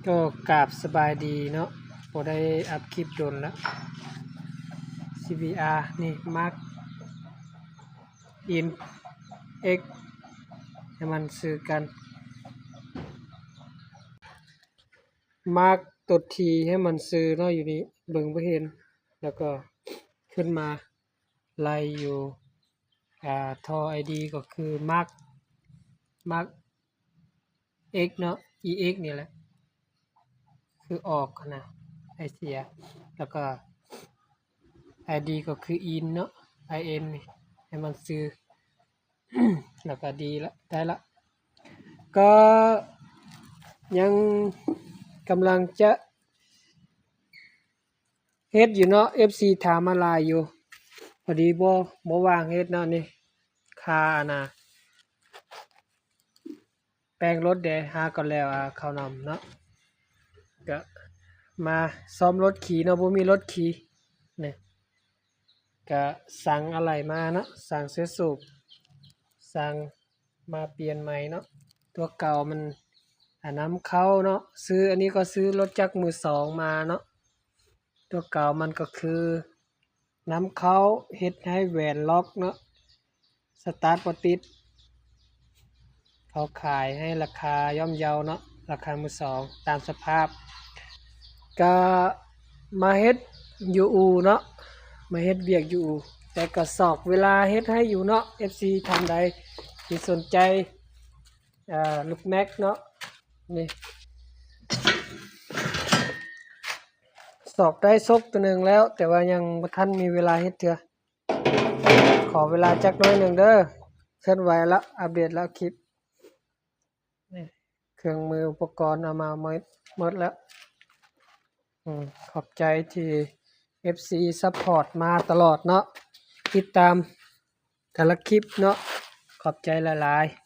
ກໍກາບສະບາຍດີເນາະ, ບໍ່ໄດ້ອັບຄລິບດົນລະ. ຊີວີອາ ນີ້ ມາກ ອິນ ເອັກ ໃຫ້ມັນຊື່ກັນ, ມາກໂຕທີໃຫ້ມັນຊື່ເນາະ. ຢູ່ນີ້ເບິ່ງບໍ່ເຫັນ, ແລ້ວກໍຂຶ້ນມາໄລ່ຢູ່ ອາ ທໍ່ໄອດີ ກໍຄື ມາກ ມາກ ເອັກເນາະ, ອີເອັກນີ້ແຫຼະ ຄືອອກຫັ້ນນະ, ໄອເສຍ. ແລ້ວກໍໄອດີ ກໍຄື ອິນເນາະ, ໄອເອັນນີ້ ໃຫ້ມັນຊື່ ແລ້ວກໍດີລະ, ໄດ້ລະ. ກໍຍັງກຳລັງຈະ ເຮັດຢູ່ເນາະ, ເອັຟຊີຖາມມາຫຼາຍຢູ່, ພໍດີບໍ່ ບໍ່ວ່າງເຮັດເນາະ. ນີ້ ຄ່າອັນນ່າ ແປງລົດເດ ຫາກໍແລ້ວ ອາ ເຂົ້ານຳເນາະ. ກະມາສ້ອມລົດຂີ່ເນາະ, ບໍ່ມີລົດຂີ່. ນີ້ ກະສັ່ງອາໄຫຼ່ມາເນາະ, ສັ່ງເຊື້ອສູບ ສັ່ງມາປ່ຽນໃໝ່ເນາະ. ຕົວເກົ່າມັນ ອາ ນຳເຂົ້າເນາະ, ຊື້ ອັນນີ້ກໍຊື້ລົດຈັກມືສອງມາເນາະ. ຕົວເກົ່າມັນກໍຄືນຳເຂົ້າ ເຮັດໃຫ້ແຫວນລັອກເນາະ, ສະຕາດບໍ່ຕິດ. ເຂົາຂາຍໃຫ້ລາຄາຍ່ອມເຍົາເນາະ, ລາຄາມືສອງຕາມສະພາບ. ກະມາເຮັດຢູ່ອູ່ເນາະ, ມາເຮັດວຽກຢູ່ອູ່, ແຕ່ກໍຊອກເວລາເຮັດໃຫ້ຢູ່ເນາະ. ເອັຟຊີທ່ານໃດທີ່ສົນໃຈ ອາ ລູກແມັກເນາະ, ນີ້ ຊອກໄດ້ຊົກຕົວໜຶ່ງແລ້ວ, ແຕ່ວ່າຍັງບໍ່ທັນມີເວລາເຮັດເທື່ອ. ຂໍເວລາຈັກໜ້ອຍໜຶ່ງເດີ, ເຄື່ອນໄຫວລະ, ອັບເດດລະຄລິບ. ນີ້ ເຄື່ອງມືອຸປະກອນເອົາມາໝົດ ໝົດແລ້ວ. ອືມ ຂອບໃຈທີ່ເອັຟຊີຊັບພອດມາຕະຫຼອດເນາະ, ຕິດຕາມແຕ່ລະຄລິບເນາະ, ຂອບໃຈຫຼາຍໆ.